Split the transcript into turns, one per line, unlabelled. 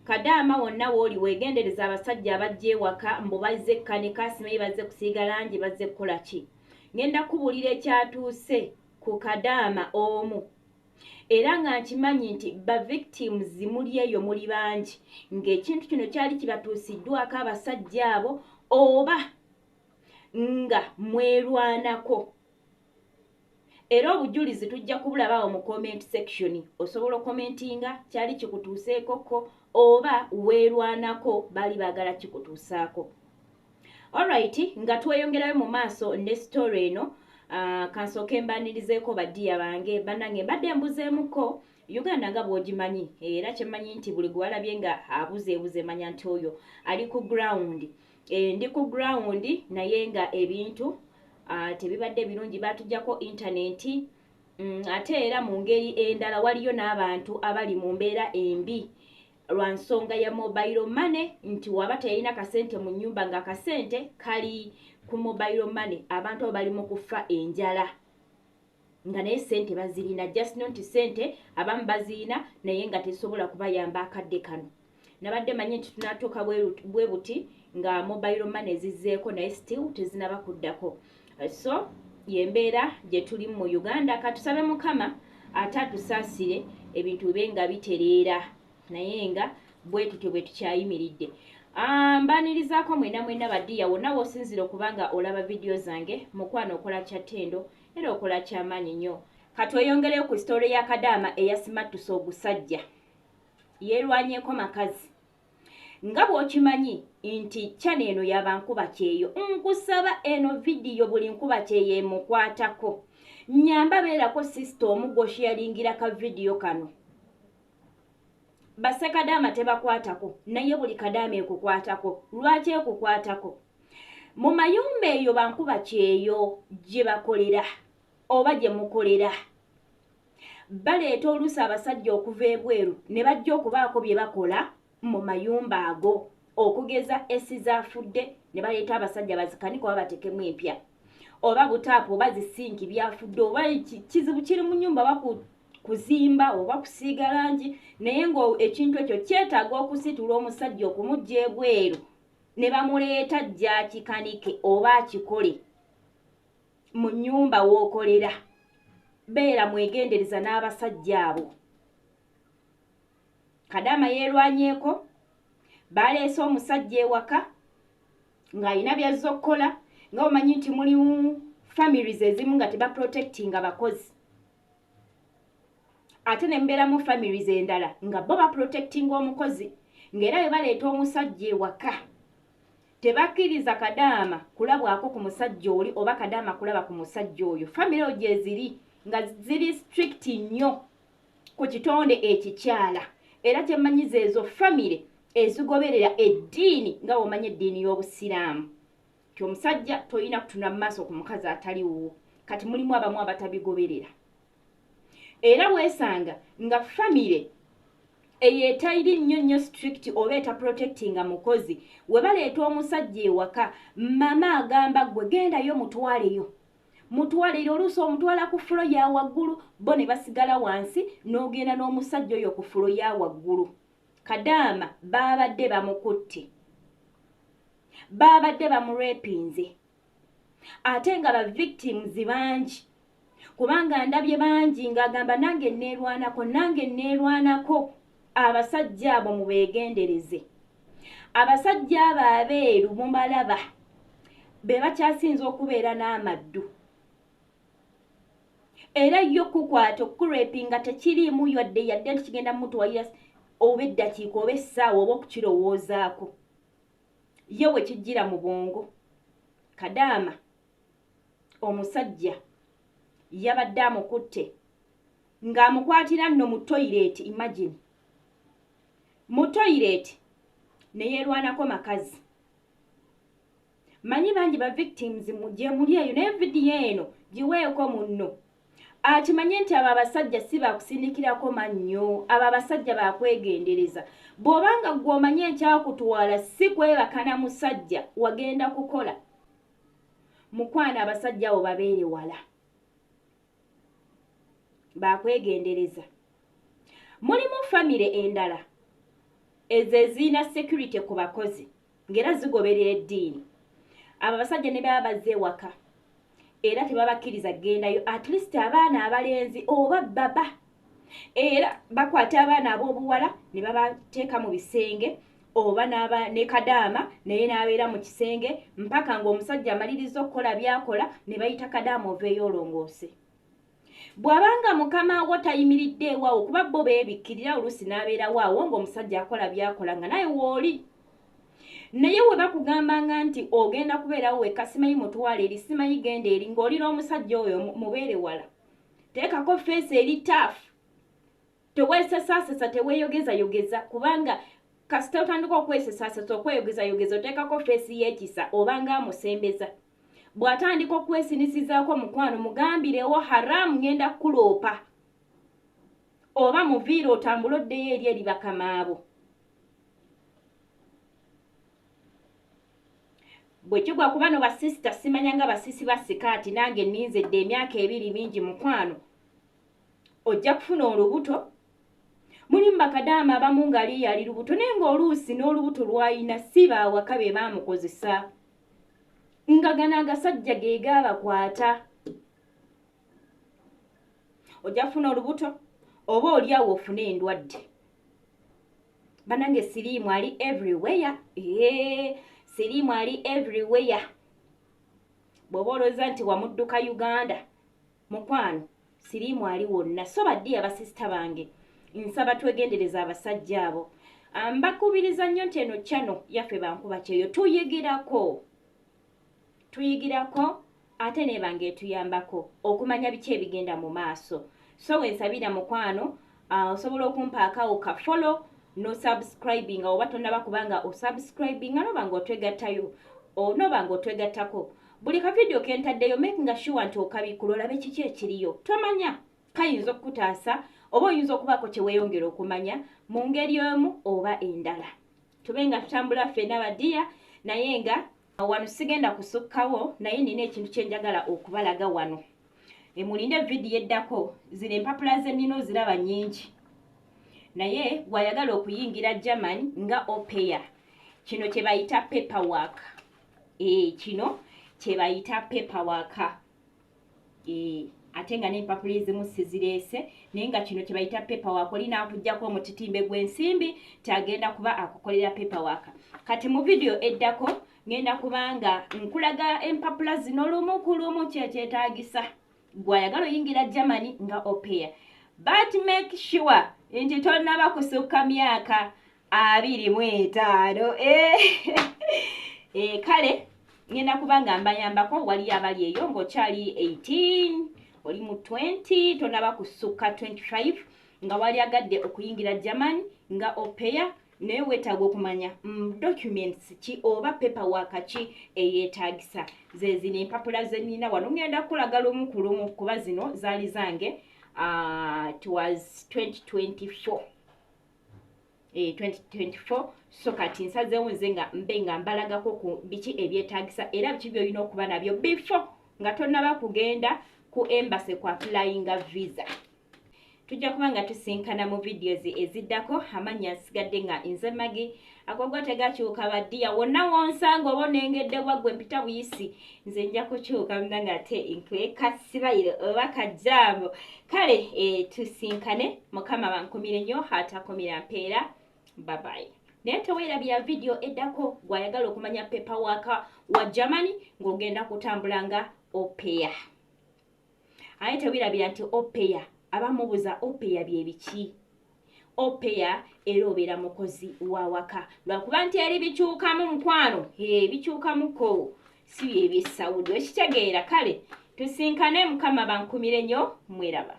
Kadaama wonna wooli weegendereza abasajja abajja ewaka mbu bazze kkanika, simanyi bazze kusiiga langi, bazze kukola ki. Ngenda kubuulira ekyatuuse ku kadaama omu, era nga nkimanyi nti ba victims muli eyo muli bangi ng'ekintu kino kyali kibatuusiddwako abasajja abo oba nga mwerwanako. Era obujulizi tujja kubulaba awo mu comment section. Osobola okomentinga kyali kikutuuseekoko oba weerwanako baali baagala kikutuusaako. Alright, nga tweyongerayo mu maaso ne story eno, kansooke mbanirizeeko baddiya bange. Bannange, mbadde mbuzeemuko Uganda nga bw'ogimanyi, era kyemmanyi nti buli gwalabye nga abuzeebuze manya nti oyo ali ku ground. Ndi ku ground naye nga ebintu tebibadde birungi, baatuggyako intaneti. Ate era mu ngeri endala waliyo n'abantu abali mu mbeera embi lwa nsonga ya mobile money, nti waba teyalina kasente mu nnyumba nga akasente kali ku mobile money, abantu abo bali mu kufa enjala nga naye sente bazirina, just not sente abamu bazirina naye nga tezisobola kubayamba akadde kano. Nabadde manyi nti tunatuuka bwe buti nga mobile money zizzeeko, naye still tezinaba kuddako. So yembeera gye tulimu mu Uganda. Katusabe Mukama ate atusaasire ebintu bibe nga bitereera, naye nga bwe tutyo bwe tukyayimiridde. Mbanirizaako mwena mwena baddiya wonna w'osinzira okuba nga olaba vidiyo zange. Mukwano, okola kya ttendo era okola kyamaanyi nnyo. Katweyongereyo ku story ya kadaama eyasimattuse ogusajja yeerwanyeeko makazi. Nga bw'okimanyi nti channel eno yabankuba kyeyo, nkusaba eno vidiyo buli nkuba kyeyo emukwatako nyamba, beerako sister omu gw'osharingira ka vidiyo kano. Bassekadaama tebakwatako, naye buli kadaama ekukwatako. Lwaki ekukwatako? Mu mayumba eyo bankuba kyeyo gye bakolera oba gye mukolera, baleeta oluusi abasajja okuva ebweru ne bajja okubaako bye bakola mu mayumba ago, okugeza AC zaafudde ne baleeta abasajja bazikanika oba batekemu empya, oba butaapu oba zisinki byafudde, oba kizibu kiri mu nyumba, oba kuzimba oba kusiiga langi, naye nga ekintu ekyo kyetaaga okusitula omusajja okumugja ebweru ne bamuleeta jja akikanike oba akikole mu nnyumba w'okolera. Beera mwegendereza n'abasajja abo. Kadaama yeerwanyeeko, baleese omusajja ewaka ng'alina byazza okukola. Nga omanyi nti mulimu families ezimu nga tebaprotectinga bakozi, ate ne mubeeramu families endala nga bo baprotectinga omukozi, ng'era bwe baleeta omusajja ewaka tebakkiriza kadaama kulabwako ku musajja oli oba kadaama kulaba ku musajja oyo. Famire eyo gyeziri nga ziri strict nnyo ku kitonde ekikyala, era kyemmanyiza ezo famire ezigoberera eddiini, nga bw'omanyi eddiini y'Obusiraamu ti omusajja tolina kutunula mu maaso ku mukazi atali wuwo. Kati mulimu abamu abatabigoberera, era weesanga nga famire eyo etayiri nnyo nnyo strict oba etaprotectinga mukozi, we baleeta omusajja ewaka, mama agamba, "Gwe gendayo mutwaleyo, mutwalire." Oluusi omutwala ku floor ya waggulu, bo ne basigala wansi, n'ogenda n'omusajja oyo ku floor ya waggulu. Kadaama baabadde bamukutte, baabadde bamurepinze, ate nga ba victims bangi, kubanga ndabye bangi ng'agamba, "Nange neerwanako, nange neerwanako." Abasajja abo mubeegendereze. Abasajja abo abeeru mubalaba be bakyasinza okubeera n'amaddu, era yo kukwata okukurepinga tekiriimu yadde yadde nti kigenda mutwalira oba eddakiika oba essaawa oba okukirowoozaako, ye we kijjira mu bwongo. Kadaama omusajja yabadde amukutte ng'amukwatira nno mu toilet. Imagine, mu toilet, ne yeerwanako makazi. Manyi bangi ba victims gye muli eyo, naye vidiyo eno giweeko munno akimanye nti abo abasajja si bakusindikirako mannyo. Abo abasajja bakwegendereza. Bw'obanga gwe omanye ekyakutwala si kwebakana musajja, wagenda kukola, mukwana, abasajja abo babeere wala, bakwegendereza. Mulimu famire endala. Ezo ezirina security ku bakozi ng'era zigoberera eddiini, abo abasajja ne baba bazze ewaka era tebabakkiriza kgendayo. At least abaana abalenzi oba baba era bakwata abaana ab'obuwala ne babateeka mu bisenge oba ne kadaama naye n'abeera mu kisenge mpaka ng'omusajja amaliriza okukola by'akola, ne bayita kadaama oveeyo olongoose. Bw'abanga mukama wo tayimiridde ewaawo, kuba bo beebikkirira, oluusi n'abeerawo awo ng'omusajja akola by'akola nga naye wooli. Naye we bakugambanga nti ogenda kubeerawo wekka, simanyi mutwale eri, simanyi genda eri, ng'oli n'omusajja oyo, mubeere wala. Teekako face eri tough, teweesesaasesa, teweeyogezayogeza, kubanga kasita otandika okwesesaasesa, okweyogezayogeza, oteekako face y'ekisa obanga amusembeza. Bw'atandika okwesinisizaako, mukwano, mugambirewo haramu, ngenda kukuloopa, oba muviire otambule oddeyo eri eri bakamaabo. Bwe kigwa ku bano basisita, simanya nga basisi ba sikaati, nange nninze dde emyaka 2 mingi, mukwano, ojja kufuna olubuto. Mulimu bakadaama abamu ng'ali yali lubuto, naye ng'oluusi n'olubuto lw'alina si baawaka be baamukozesa, nga gano agasajja ge gaabakwata. Ojja kufuna olubuto oba oli awo ofune endwadde. Bannange, siriimu ali everywhere. Ee, siriimu ali everywhere. Bw'oba olowooza nti wamudduka Uganda, mukwano, siriimu ali wonna. So baddi abasisita bange, nsaba twegendereza abasajja abo. Mbakubiriza nnyo nti eno channel yaffe Bankuba Kyeyo, tuyigirako ate nebanga etuyambako okumanya biki ebigenda mu maaso. So wensabira mukwano, osobola okumpa akawo ka follow no subscribing oba tonnaba, kubanga osubscribinga noba nga otwegattayo, noba nga otwegattako. Buli ka video kentaddeyo, makinga sure nti okabikkula olabe kiki ekiriyo. Tomanya, kayinza okukutaasa oba oyinza okubaako kye weeyongera okumanya mu ngeri emu oba endala. Tube nga tutambula ffenna badiya. Naye nga wano sigenda kusukkawo, naye nina ekintu kye njagala okubalaga wano. Emulinde vidiyo eddako. Zino empapula ze nnina oziraba nnyingi, naye gwayagala okuyingira Germany nga au pair, kino kye bayita paperwork. Kino kye bayita paperwork. Ate nga n'empapula ezimu sizireese, naye nga kino kye bayita paperwork. Olina akugjako omutitimbe gw'ensimbi tagenda kuba akukolera paperwork. Kati mu vidiyo eddako ngenda kubanga nkulaga empapula zino lumu ku lumu kyekyetaagisa gwayagala oyingira Germany nga au pair, but make sure nti tonnaba kusukka myaka 25. Kale ngenda kuba nga mbayambako. Wali abali eyo ng'okyali 18, oli mu 20, tonaba kusukka 25, nga wali agadde okuyingira Germany nga au pair, naye weetaaga okumanya documents ki oba paperwork ki eyeetaagisa, ze zino empapula ze nnina wano. Ngenda kulaga lumu ku lumu kuba zino zaali zange. It was 2024, 2024. So kati nsazeewo nze nga mbe nga mbalagako ku biki ebyetaagisa era biki byolina okuba nabyo before nga tonnaba kugenda ku embassy ku applyinga visa. Tujja kuba nga tusinkana mu videos eziddako. Amannya nsigadde nga nze Magi, agogo tegakyuka baddiya. Wonna wonsanga oba onengedde waggwe mpita buyisi, nze nja kukyuka nga ate nkwekasibayiro oba kajambo. Kale tusinkane. Mukama bankumire nnyo, atakumira mpeera. Babayi. Naye teweerabira vidiyo eddako gwayagala okumanya paperwork wa Germany ng'ogenda kutambula nga au pair. Aye teweerabira nti au pair, abamubuuza au pair bye biki, au pair era obeera mukozi wa waka, lwakuba nti eri bikyukamu mukwano, bikyukamuko, si byebyesawudi, okitegeera. Kale tusinkane. Mukama bankumire nnyo, mweraba.